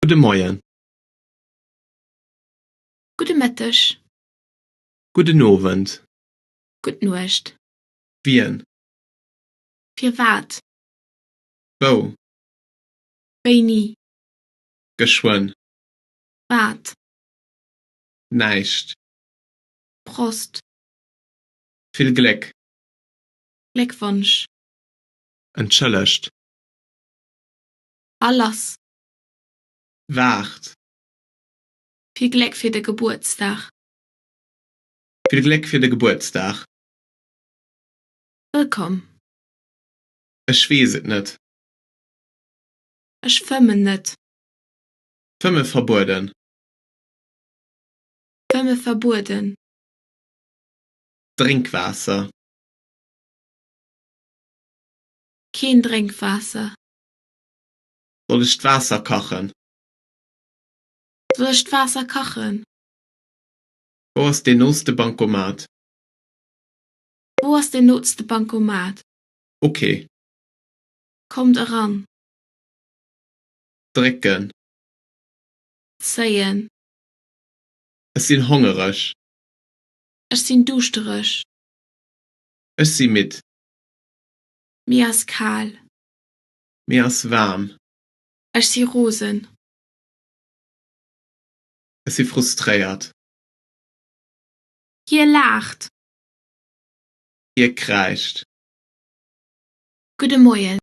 Gudde Moien. Gudde Mëtteg. Gudden Owend. Gutt Nuecht. Wien? Firwat? Wou? Wéini? Geschwënn. Wat? Näischt. Prost. Vill Gléck. Gléckwonsch. Entschëllegt. A lass! Waart. Vill Gléck fir de Gebuertsdag! Vill Gléck fir de Gebuertsdag! Wëllkomm! Ech weess et net. Ech fëmmen net. Fëmme verbueden. Fëmme verbueden. Drénkwaasser. Keen Drénkwaasser. Soll ech d'Waasser kachen? Soll ech d'Waasser kachen? Wou ass deen nooste Bancomat? Wou ass deen nootste Bancomat? Ok. Kommt eran. Drécken. Zéien. Ech sinn hongereg. Ech sinn duuschtereg. Ech si midd. Mir ass kal. Mir ass waarm. Ech si rosen. Ech si frustréiert. Hie laacht. Hie kräischt. Gudde Moien.